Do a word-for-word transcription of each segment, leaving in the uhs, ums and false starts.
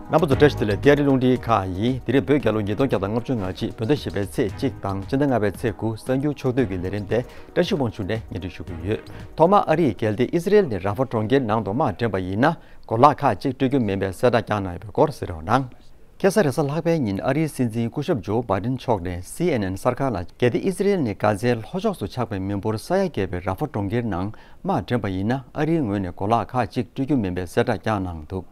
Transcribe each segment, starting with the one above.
རྣམ་པ་ཚོ་བཀྲ་ཤིས་བདེ་ལེགས། ཏི་ཨར་ཊི་རླུང་འཕྲིན་ཁག་ཡིན། དེ་རིང་བོད་རྒྱལ་ལོ་ཉིས་སྟོང་བརྒྱ་དང་ལྔ་བཅུ་ང་གཅིག་བོད་ཟླ་བཞི་པའི་ཚེས་གཅིག་དང་སྤྱི་ཟླ་ལྔ་པའི་ཚེས་དགུ་གསར་འགྱུར་ཕྱོགས་བསྡུས་ཀྱི་ལས་རིམ་དེ་བཀྲ་ཤིས་དབང་ཕྱུག་ནས་སྙན་སྒྲོན་ཞུ་གི་ཡོད། ཐོག་མར་ཨ་རིའི་རྒྱལ་སྡེ་ཨི་སི་རེལ་ནས་ར་ཧྥ་གྲོང་ཁྱེར་ནང་དུ་དམག་འདྲེན་པ་ཡིན་ན་གོ་ལག་ཁག་ཅིག་སྤྲོད་རྒྱུ་མིན་པའི་གསལ་བསྒྲགས་བསྐྱངས་གནང་ཡོད་པའི་སྐོར་གཟིགས་རོགས་གནང་། ཁ་སང་རེས་གཟའ་ལྷག་པའི་ཉིན་ཨ་རིའི་སྲིད་འཛིན་སྐུ་ཞབས་ཇོ་བྷའི་ཌེན་མཆོག་ནས་སི་ཨེན་ཨེན་གསར་ཁང་ལ་རྒྱལ་སྡེ་ཨི་སི་རེལ་ནས་གྷ་ཛའི་ལྷོ་ཕྱོགས་སུ་ཆགས་པའི་མི་འབོར་ས་ཡ་བརྒལ་བའི་ར་ཧྥ་གྲོང་ཁྱེར་ནང་དམག་འདྲེན་པ་ཡིན་ན་ཨ་རིའི་ངོས་ནས་གོ་ལག་ཁག་ཅིག་སྤྲོད་རྒྱུ་མིན་པའི་གསལ་བསྒྲགས་བསྐྱངས་གནང་འདུག་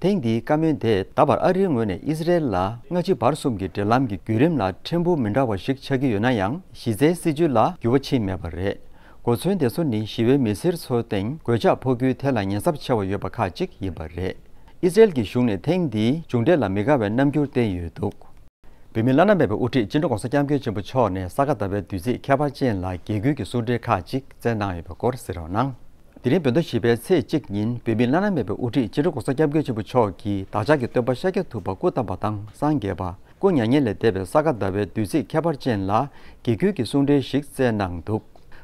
ཐེངས་འདིའི་བཀའ་མོལ་དེས་ད་བར་ཨ་རིའི་ངོས་ནས་ཨི་སི་རེལ་ལ་སྔ་ཕྱི་བར་གསུམ་གྱི་འབྲེལ་ལམ་གྱི་བརྒྱུད་རིམ་ལ་ཕྲན་བུ་མི་འདྲ་བ་ཞིག་ཆགས་ཀྱི་ཡོད་ན་ཡང་གཞི་རྩའི་སྲིད་བྱུས་ལ་འགྱུར་བ་ཕྱིན་མེད་པ་རེད། གོ་མཚོན་དེ་ཚོ་ནི་ཞི་བའི་མི་སེར་ཚོའི་སྟེང་གོད་ཆག་ཕོག་རྒྱུའི་ཐད་ལ་ཉེན་ཚབས་ཆེ་བ་ཡོད་པ་ཁག་ཅིག་ཡིན་པ་རེད། ཨི་སི་རེལ་གྱི་གཞུང་ནས་ཐེངས་འདིའི་མཇུག་འབྲས་ལ་མི་དགའ་བའི་རྣམ་འགྱུར་བསྟན་ཡོད་འདུག་བོད་མིའི་བླ་ན་མེད་པའི་དབུ་ཁྲིད་སྤྱི་ནོར་༸གོང་ས་༸སྐྱབས་མགོན་ཆེན་པོ་མཆོག་ནས་ས་ག་ཟླ་བའི་དུས་ཚིགས་ཁྱད་པར་ཅན་ལ་དགེ་སྐུལ་གྱི་གསུང་འཕྲིན་ཁག་ཅིག་བསྩལ་གནང་ཡོད་པའི་སྐོར་གཟིགས་རོགས་གནང་། དེ་རིང་བོད་ཟླ་བཞི་པའི་ཚེས་གཅིག་ཉིན་བོད་མིའི་བླ་ན་མེད་པའི་དབུ་ཁྲིད་སྤྱི་ནོར་༸གོང་ས་༸སྐྱབས་མགོན་ཆེན་པོ་མཆོག་གིས་བདག་ཅག་གི་སྟོན་པ་ཤཱཀྱ་ཐུབ་པ་སྐུ་བལྟམས་པ་དང་སངས་རྒྱས་པ། སྐུ་མྱ་ངན་ལས་འདས་པའི་ས་ག་ཟླ་བའི་དུས་ཚིགས་ཁྱད་པར་ཅན་ལ་དགེ་སྐུལ་གྱི་གསུང་འཕྲིན་ཞིག་བསྩལ་གནང་འདུག་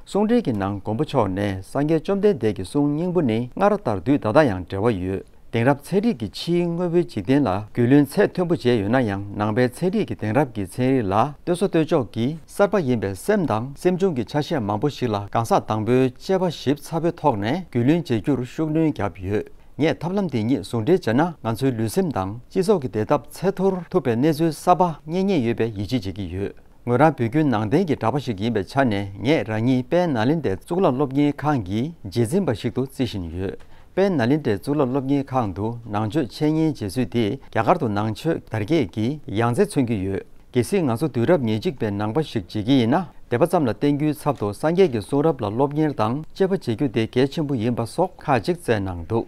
གསུང་འཕྲིན་གྱི་ནང་མགོན་པོ་མཆོག་ནས་སངས་རྒྱས་བཅོམ་ལྡན་འདས་ཀྱི་གསུང་སྙིང་པོ་ནི་སྔར་ལྟར་དུས་ད་ལྟ་ཡང་འབྲེལ་བ་ཡོད། དེང་རབས་ཚན་རིག་གིས་ཕྱིའི་དངོས་པོའི་འཇིག་རྟེན་ལ་རྒྱུས་ལོན་ཚད་མཐོན་པོ་བྱས་ཡོད་ན་ཡང་ནང་པའི་ཚན་རིག་གིས་དེང་རབས་ཀྱི་ཚན་རིག་ལ་ལྟོས་ས་ལྟོས་འཇོག་གིས་གསར་པ་ཡིན་པའི་སེམས་དང་སེམས་བྱུང་གི་ཆ་ཤས་མང་པོ་ཞིག་ལ་གང་ཟག་དང་པོའི་དཔྱད་པ་ཞིབ་ཚགས་པོའི་ཐོག་ནས་རྒྱུས་ལོན་བྱེད་རྒྱུར་ཤུགས་སྣོན་བརྒྱབ་ཡོད། ངས་ཐབས་ལམ་དེ་ཉིད་ཟུང་འབྲེལ་བྱས་ན་ང་ཚོའི་ལུས་སེམས་དང་སྤྱི་ཚོགས་ཀྱི་བདེ་ཐབས་ཚད་མཐོར་ཐུབ་པའི་གནས་ཚུལ་གསར་པ་རྙེད་ངེས་ཡོད་པའི་ཡིད་ཆེས་བྱེད་ཀྱི་ཡོད། ངོས་རང་བོད་བརྒྱུད་ནང་བསྟན་གྱི་གྲྭ་པ་ཞིག་ཡིན་པའི་ཆ་ནས་ངས་རང་ཉིད་དཔལ་ནཱ་ལེནྡྲའི་གཙུག་ལག་སློབ་གཉེར་ཁང་གི་རྗེས་འཛིན་པ་ཞིག་ཏུ་བརྩི་བཞིན་ཡོད། དཔལ་ནཱ་ལེནྡྲའི་གཙུག་ལག་སློབ་གཉེར་ཁང་དུ་ནང་ཆོས་འཆད་ཉན་བྱེད་ཚུལ་དེས་རྒྱ་གར་དུ་ནང་ཆོས་དར་རྒྱས་ཀྱི་ཡང་རྩེ་མཚོན་གྱི་ཡོད། གལ་སྲིད་ང་ཚོ་དུས་རབས་ཉེར་གཅིག་པའི་ནང་པ་ཞིག་བྱེད་ཀྱི་ཡིན་ན། དད་པ་ཙམ་ལ་བརྟེན་རྒྱུའི་ཚབ་ཏུ་སངས་རྒྱས་ཀྱི་གསུང་རབ་ལ་སློབ་གཉེར་དང་དཔྱད་པ་བྱེད་རྒྱུ་དེ་གལ་ཆེན་པོ་ཡིན་པ་སོགས་ཁག་ཅིག་བསྩལ་གནང་འདུག་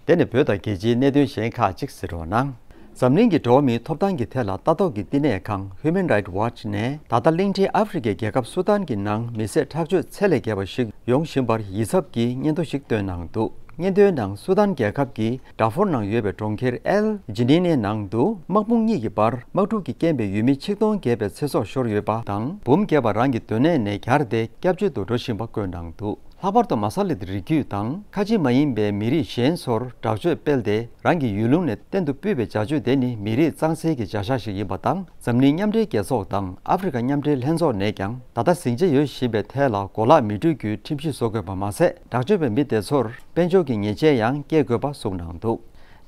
དེ་ནས་བོད་དང་རྒྱལ་སྤྱིའི་གནད་དོན་གཞན་ཁག་ཅིག་གཟིགས་རོགས་གནང་། འཛམ་གླིང་གི་འགྲོ་བ་མིའི་ཐོབ་ཐང་གི་ཐད་ལ་ལྟ་རྟོག་གི་བསྟི་གནས་ཁང་Human Rights Watch ནས་ད་ལྟ་གླིང་ཕྲན་ཨ་ཧྥེ་རི་ཁའི་རྒྱལ་ཁབ་སུ་དཱན་གྱི་ནང་མི་བསད་ཁྲག་སྦྱོར་ཚད་ལས་བརྒལ་བ་ཞིག་ཡོང་བཞིན་པར་ཡིད་འཚབ་ཀྱི་སྙན་ཐོ་ཞིག་བཏོན་གནང་འདུག་སྙན་ཐོའི་ནང་སུ་དཱན་རྒྱལ་ཁབ་ཀྱི་ཌར་ཧྥུར་ནང་ཡོད་པའི་གྲོང་ཁྱེར་ཨེལ་ཇི་ནི་ནའི་ནང་དུ་དམག་དཔུང་གཉིས་ཀྱི་བར་དམག་འཁྲུག་གི་རྐྱེན་པས་ཡུལ་མི་ཆིག་སྟོང་བརྒལ་བའི་ཚེ་སྲོག་ཤོར་ཡོད་པ་དང་འབུམ་བརྒལ་བ་རང་གི་སྡོད་གནས་ནས་གྱར་ཏེ་སྐྱབས་བཅོལ་དུ་འགྲོ་བཞིན་པ་བཀོད་གནང་འདུག་ལྷག་པར་དུ་མ་སཱ་ལི་རིགས་རྒྱུད་དང་ཁ་ཆེ་མ་ཡིན་པའི་མི་རིགས་གཞན་ཚོར་དྲག་སྤྱོད་སྤེལ་ཏེ་རང་གི་ཡུལ་ལུང་ནས་གཏན་དུ་སྤོས་པའི་བྱ་སྤྱོད་དེ་ནི་མི་རིགས་གཙང་སེལ་གྱི་བྱ་གཞག་ཞིག་ཡིན་པ་དང་། འཛམ་གླིང་མཉམ་འབྲེལ་རྒྱལ་ཚོགས་དང་ཨ་ཧྥེ་རི་ཁ་མཉམ་འབྲེལ་ལྷན་ཚོགས་ནས་ཀྱང་ད་ལྟ་ཟིང་ཆ་ཡོད་བཞིན་པའི་ཐད་ལ་གོ་ལག་མི་སྤྲོད་རྒྱུའི་ཁྲིམས་གཞི་བཟོ་དགོས་པ་མ་ཟད། དྲག་སྤྱོད་པའི་མི་དེ་ཚོར་དཔལ་འབྱོར་གྱི་ཉེས་ཆད་ཡང་བཀལ་དགོས་པ་གསུངས་གནང་འདུག་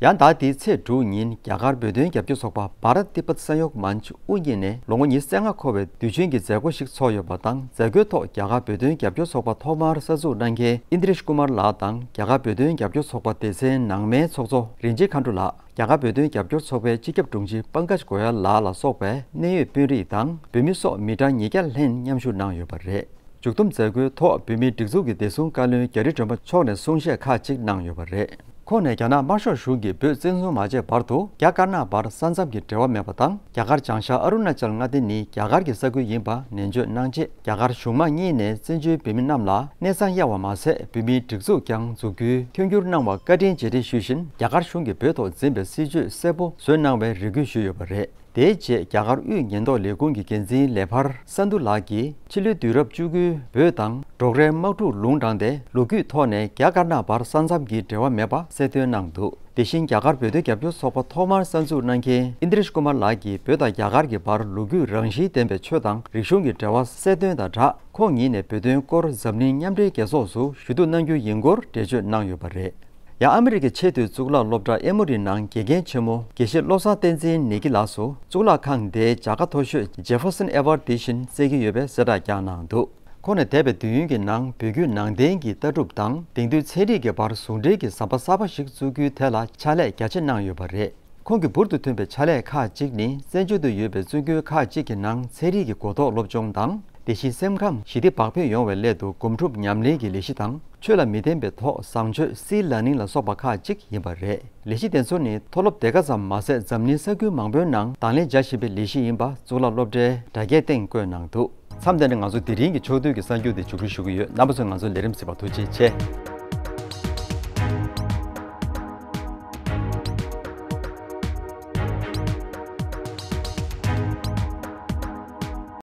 ཡང་ཟླ་འདིའི་ཚེས་དྲུག་ཉིན་རྒྱ་གར་བོད་དོན་རྒྱབ་སྐྱོར་ཚོགས་པ་Bharat Tibet Sahayog Manch དབུ་བརྙེས་ནས་ལོ་ངོ་ཉི་ཤུ་རྩ་ལྔ་འཁོར་བའི་དུས་ཆེན་གྱི་མཛད་སྒོ་ཞིག་ཚོགས་ཡོད་པ་དང་། མཛད་སྒོའི་ཐོག་རྒྱ་གར་བོད་དོན་རྒྱབ་སྐྱོར་ཚོགས་པ་ཐོག་མར་གསར་འཛུགས་གནང་མཁན་ཨིན་དྲེཤ་ཀུ་མར་ལགས་དང་རྒྱ་གར་བོད་དོན་རྒྱབ་སྐྱོར་ཚོགས་པ་སྡེ་ཚན་ནང་མའི་ཚོགས་གཙོ་རིན་ཆེན་མཁའ་འགྲོ་ལགས། རྒྱ་གར་བོད་དོན་རྒྱབ་སྐྱོར་ཚོགས་པའི་སྤྱི་ཁྱབ་དྲུང་ཆེ་པང་ཀཇ་གོ་ཡལ་ལགས་ལ་སོགས་པའི་གནད་ཡོད་དཔོན་རིགས་དང་བོད་མི་སོགས་མི་གྲངས་ཉིས་བརྒྱ་ལྷན་མཉམ་ཞུགས་གནང་ཡོད་པ་རེད། མཇུག་བསྡོམས་མཛད་སྒོའི་ཐོག་བོད་མིའི་སྒྲིག་འཛུགས་ཀྱི་བདེ་སྲུང་བཀའ་བློན་རྒྱ་རི་སྒྲོལ་མ་མཆོག་ནས་གསུང་བཤད་ཁག་ཅིག་གནང་ཡོད་པ་རེད། ཁོང་ནས་རྒྱ་ནག་དམར་ཤོག་གཞུང་གིས་བོད་བཙན་བཟུང་མ་བྱས་བར་དུ་རྒྱ་དཀར་ནག་བར་ས་མཚམས་ཀྱི་འབྲེལ་བ་མེད་པ་དང་། རྒྱ་གར་བྱང་ཤར་ཨ་རུ་ན་ཅལ་མངའ་སྡེ་ནི་རྒྱ་གར་གྱི་ས་ཁུལ་ཡིན་པ་ནན་བརྗོད་གནང་རྗེས། རྒྱ་གར་གཞུང་མང་གཉིས་ནས་བཙན་བྱོལ་བོད་མི་རྣམས་ལ་གནས་ཚང་གཡར་བ་མ་ཟད། བོད་མིའི་སྒྲིག་འཛུགས་ཀྱང་འཛུགས་རྒྱུའི་མཐུན་འགྱུར་གནང་བར་བཀའ་དྲིན་རྗེས་དྲན་ཞུ་བཞིན། རྒྱ་གར་གཞུང་གིས་བོད་ཐོག་འཛིན་པའི་སྲིད་བྱུས་གསལ་པོ་བཟོས་གནང་བའི་རེ་སྐུལ་ཞུས་ཡོད་པ་རེད། དེའི་རྗེས་རྒྱ་གར་དབུས་ཉེན་རྟོག་ལས་ཁུངས་ཀྱི་འགན་འཛིན་ལས་འཕར་སན་དུ་ལགས་ཀྱིས་ཕྱི་ལོའི་དུས་རབས་བཅུ་དགུའི་བོད་དང་ཌོག་རའི་དམག་འཁྲུག་ལུང་དྲངས་ཏེ། ལོ་རྒྱུས་ཐོག་ནས་རྒྱ་དཀར་ནག་བར་ས་མཚམས་ཀྱི་འབྲེལ་བ་མེད་པ་གསལ་སྟོན་གནང་འདུག་དེ་བཞིན་རྒྱ་གར་བོད་དོན་རྒྱབ་སྐྱོར་ཚོགས་པ་ཐོག་མར་གསར་འཛུགས་གནང་མཁན་ཨིན་དྲེཤ་ཀུ་མར་ལགས་ཀྱིས་བོད་དང་རྒྱ་གར་གྱི་བར་ལོ་རྒྱུས་རང་བཞིན་ལྡན་པའི་ཆོས་དང་རིག་གཞུང་གི་འབྲེལ་བ་གསལ་སྟོན་དང་སྦྲགས། ཁོང་ཉིད་ནས་བོད་དོན་སྐོར་འཛམ་གླིང་མཉམ་འབྲེལ་རྒྱལ་ཚོགས་སུ་ཞུ་གཏུག་གནང་རྒྱུ་ཡིན་སྐོར་འགྲེལ་བརྗོད་གནང་ཡོད་པ་རེད། ཡང་ཨ་མི་རི་ཀའི་ཆེས་མཐོའི་གཙུག་ལག་སློབ་གྲྭ་ཨེ་མོ་རི་ནང་དགེ་རྒན་ཆེན་མོ་དགེ་བཤེས་བློ་བཟང་བསྟན་འཛིན་ནེ་གི་ལགས་སུ་གཙུག་ལག་ཁང་དེའི་བྱ་དགའ་མཐོ་ཤོས་Jefferson Award དེ་བཞིན་བསྩལ་གྱི་ཡོད་པའི་གསལ་བསྒྲགས་བསྐྱངས་གནང་འདུག་ཁོང་ནས་འདས་པའི་དུས་ཡུན་གྱི་ནང་བོད་བརྒྱུད་ནང་བསྟན་གྱི་ལྟ་གྲུབ་དང་དེང་དུས་ཚན་རིག་གི་བར་ཟུང་འབྲེལ་གྱི་ཟམ་པ་གསར་པ་ཞིག་བཙུགས་རྒྱུའི་ཐད་ལ་ཕྱག་ལས་རྒྱ་ཆེ་གནང་ཡོད་པ་རེད། ཁོང་གི་འབུར་དུ་ཐོན་པའི་ཕྱག་ལས་ཁག་ཅིག་ནི་བཙན་བྱོལ་དུ་ཡོད་པའི་བཙུན་དགོན་ཁག་ཅིག་གི་ནང་ཚན་རིག་གི་གོ་རྟོགས་སློབ་སྦྱོང་དང་། དེ་བཞིན་སེམས་ཁམས་ཞི་བདེ་བག་ཕེབས་ཡོང་བའི་སླད་དུ་སྒོམ་སྒྲུབ་ཉམས་ལེན་གྱི་ལས་གཞི་དང་། ཆོས་ལ་མི་བརྟེན་པའི་ཐོག་བཟང་སྤྱོད་སིལ་ལ་ནིང་ལ་སོགས་པ་ཁག་ཅིག་ཡིན་པ་རེད། ལས་གཞི་དེ་ཚོ་ནི་མཐོ་སློབ་དེ་ག་ཙམ་མ་ཟད་འཛམ་གླིང་ས་ཁུལ་མང་པོའི་ནང་དང་ལེན་བྱ་བཞིན་པའི་ལས་གཞི་ཡིན་པ་གཙུག་ལག་སློབ་གྲྭའི་དྲ་རྒྱའི་སྟེང་བཀོད་གནང་འདུག་མཚམས་འདི་ནས་ང་ཚོ་དེ་རིང་གི་ཕྱོགས་བསྡུས་ཀྱི་གསར་འགྱུར་དེ་མཇུག་སྒྲིལ་ཞུ་གི་ཡོད། རྣམ་པ་ཚོས་ང་ཚོའི་ལས་རིམ་གཟིགས་པར་ཐུགས་རྗེ་ཆེ།